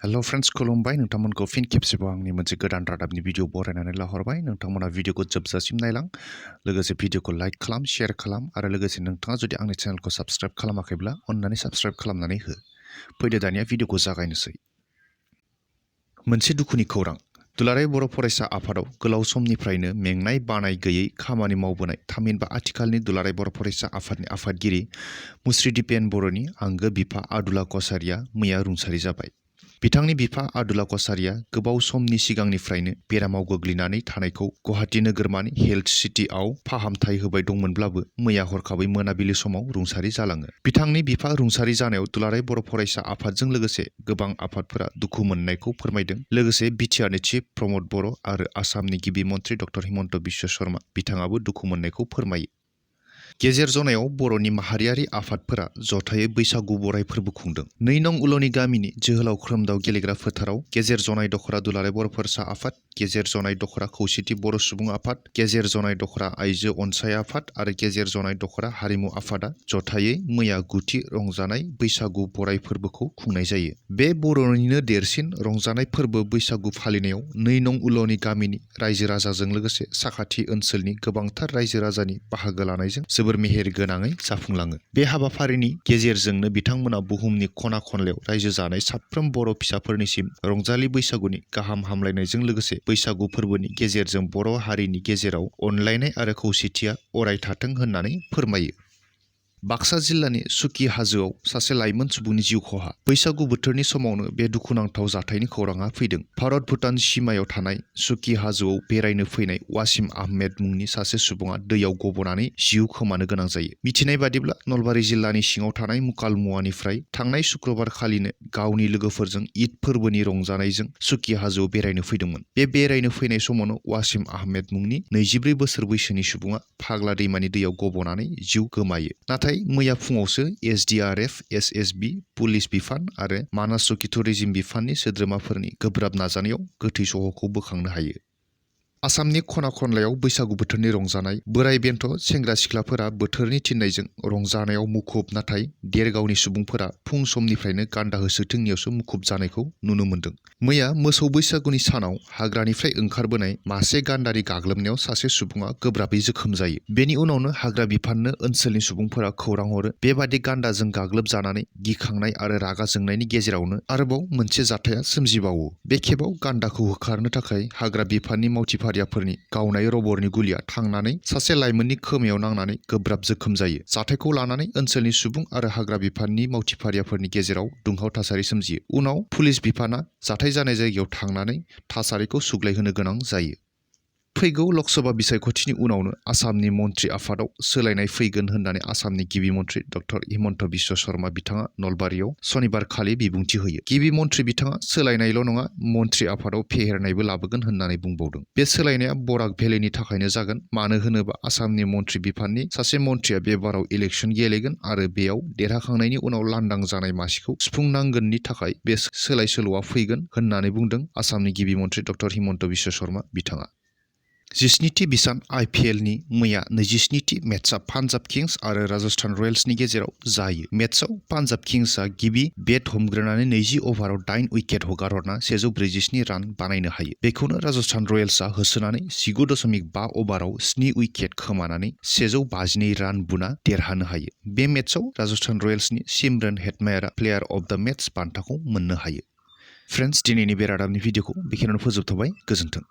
Hello friends खुलुमबाय नोंथांमोनखौ फिन खेबसेबाव आंनि मोनसे गोदान रादाबनि भिडिअ बरायनानै लाहरबाय नोंथांमोना भिडिअखौ जोबजासिम नायलां लोगोसे भिडिअखौ लाइक खालाम शेयार खालाम आरो लोगोसे नोंथाङा जुदि आंनि चेनेलखौ साबस्क्राइब खालामाखैब्ला अन्नानै साबस्क्राइब खालामनानै हो फैदो दानिया भिडिअखौ जागायनोसै मोनसे दुखुनि खौरां दुलाराय बर' फरायसा आफादाव गोलाव समनिफ्रायनो मेंनाय बानाय गैयै खामानि मावबोनाय थामहिनबा आथिखालनि दुलाराय बर' फरायसा आफादनि आफादगिरि मुस्रि दिपेन बर'नि आंगो बिफा आदुला कसारिया मैया रुंसारि जाबाय। बिथांनि बिफा आदुला कसारिया गोबाव समनि सिगांनिफ्रायनो बेरामाव गोग्लैनानै थानायखौ गुवाहाटी नोगोरमानि हेल्थ सिटीआव फाहामथाय होबाय दंमोनब्लाबो मैया हरखाबै मोनाबिलि समाव रुंसारि जालाङो। बिथांनि बिफा रुंसारि जानायाव दुलाराय बर' फरायसा आफादजों लोगोसे गोबां आफादफोरा दुखु मोननायखौ फोरमायदों। लोगोसे बिटिआरनि चिफ प्रमद बर' आरो आसामनि गिबि मन्थ्रि डक्टर हिमन्त बिश्व शर्मा बिथाङाबो दुखु मोननायखौ फोरमायो। गेजेर जनायाव बर'नि माहारियारि आफादफोरा जथायै बैसागु बराय फोरबो खुंदों। 2 नं उल'नि गामिनि जोहोलाव खोरोमदाव गेलेग्रा फोथाराव गेजेर जनाय दखरा दुलाराय बर' फरायसा आफाद, गेजेर जनाय दखरा खौसेथि बर' सुबुं आफाद, गेजेर जनाय दखरा आइजो अनसाय आफाद आरो गेजेर जनाय दखरा हारिमु आफादा जथायै मैया गुथि रंजानाय बैसागु बराय फोरबोखौ खुंनाय जायो। बे बर'निनो देरसिन रंजानाय फोरबो बैसागु फालिनायाव 2 नं उल'नि गामिनि रायजो राजाजों लोगोसे साखाथि ओनसोलनि गोबांथार रायजो राजानि बाहागो लानायजों जोबोर मेहेर गोनाङै जाफुंलाङो। बे हाबाफारिनि गेजेरजोंनो बिथांमोना बुहुमनि खना खनलायाव रायजो जानाय साफ्रोम बर' फिसाफोरनिसिम रंजालि बैसागुनि गाहाम हामलायनायजों लोगोसे बैसागु फोरबोनि गेजेरजों बर' हारिनि गेजेराव अनलायनाय आरो खौसेथिया अराय थाथों होननानै फोरमायो। बाक्सा जिल्लानि सुकि हाजोआव सासे लाइमोन सुबुंनि जिउ खहा। बैसागु बोथोरनि समावनो बे दुखुनांथाव जाथायनि खौराङा फैदों। भारत भुटान सिमायाव थानाय सुकि हाजोआव बेरायनो फैनाय वासिम आहमेद मुंनि सासे सुबुङा दैयाव गबनानै जिउ खोमानो गोनां जायो। मिथिनाय बादिब्ला नलबारि जिल्लानि सिङाव थानाय मुकालमुवानिफ्राय थांनाय शुक्रबार खालिनो गावनि लोगोफोरजों ईद फोरबोनि रंजानायजों सुकि हाजोआव बेरायनो फैदोंमोन। बे बेरायनो फैनाय समावनो वासिम आहमेद मुंनि 24 बोसोर बैसोनि सुबुङा फाग्ला दैमानि दैयाव गबनानै जिउ गोमायो। नाथाय मैया फुङावसो एसडिआरएफ, एसएसबि, पुलिस बिफान आरो मानास सुकि टुरिजिम बिफाननि सोद्रोमाफोरनि गोब्राब नाजानायाव गोथै सह'खौ बोखांनो हायो। आसामनि खना खनलायाव बैसागु बोथोरनि रंजानाय बोराइ बेन्थ' सेंग्रा सिख्लाफोरा बोथोरनि थिननायजों रंजानायाव मुखुब नाथाय देरगावनि सुबुंफोरा फुं समनिफ्रायनो गान्दा होसोथिंनायावसो मुखुब जानायखौ नुनो मोन्दों। मैया मोसौ बैसागुनि सानाव हाग्रानिफ्राय ओंखारबोनाय मासे गान्दानि गाग्लोबनायाव सासे सुबुङा गोब्राबै जोखोम जायो। बेनि उनावनो हाग्रा बिफाननो ओनसोलनि सुबुंफोरा खौरां हरो। बेबादि गान्दाजों गाग्लोबजानानै गिखांनाय आरो रागा जोंनायनि गेजेरावनो आरोबाव मोनसे जाथाया सोमजिबावो। बे खेबाव गान्दाखौ होखारनो थाखाय हाग्रा बिफाननि मावथिफारियाफोरनि गावनाय रबरनि गुलिया थांनानै सासे लाइमोननि खोमायाव नांनानै गोब्राब जोखोम जायो। जाथायखौ लानानै ओनसोलनि सुबुं आरो हाग्रा बिफाननि मावथिफारियाफोरनि गेजेराव दुंहाव थासारि सोमजियो। उनाव पुलिस बिफाना जाथाय जानाय जायगायाव थांनानै थासारिखौ सुग्लायहोनो गोनां जायो। फैगौ लोकसभा बिसायख'थिनि उनावनो आसामनि मन्थ्रि आफादाव सोलायनाय फैगोन होननानै आसामनि गिबि मन्थ्रि डक्टर हिमन्त बिश्व शर्मा बिथाङा नलबारियाव सनिबार खालि बिबुंथि होयो। गिबि मन्थ्रि बिथाङा सोलायनायल' नङा मन्थ्रि आफादाव फेहेरनायबो लाबोगोन होननानै बुंबावदों। बे सोलायनाया बराक भेलिनि थाखायनो जागोन मानो होनोबा आसामनि मन्थ्रि बिफाननि सासे मन्थ्रिया बे बाराव इलेक्सन गेलेगोन आरो बेयाव देरहाखांनायनि उनाव लांदां जानाय मासिखौ सुफुंनांगोननि थाखाय बे सोलाय सोल'आ फैगोन होननानै बुंदों आसामनि गिबि मन्थ्रि डक्टर हिमन्त बिश्व शर्मा बिथाङा। 17थि बिसान आइपिएलनि मैया 27थि मेचआ पान्जाब किंस आरो राजस्थान रयेल्सनि गेजेराव जायो। मेचआव पान्जाब किंसआ गिबि बेट हमग्रोनानै 20 अभाराव 8 उइकेट हगारहरना 147 रान बानायनो हायो। बेखौनो राजस्थान रयेल्सआ होसोनानै 19.5 अभाराव 7 उइकेट खोमानानै 152 रान बुना देरहानो हायो। बे मेचआव राजस्थान रयेल्सनि सिमरन हेटमायरआ प्लेयार अफ द मेच बान्थाखौ मोननो हायो। फ्रेन्ड्स दिनैनि बे रादाबनि भिडिअखौ बेखिनियावनो फोजोबथ'बाय। गोजोन्थों।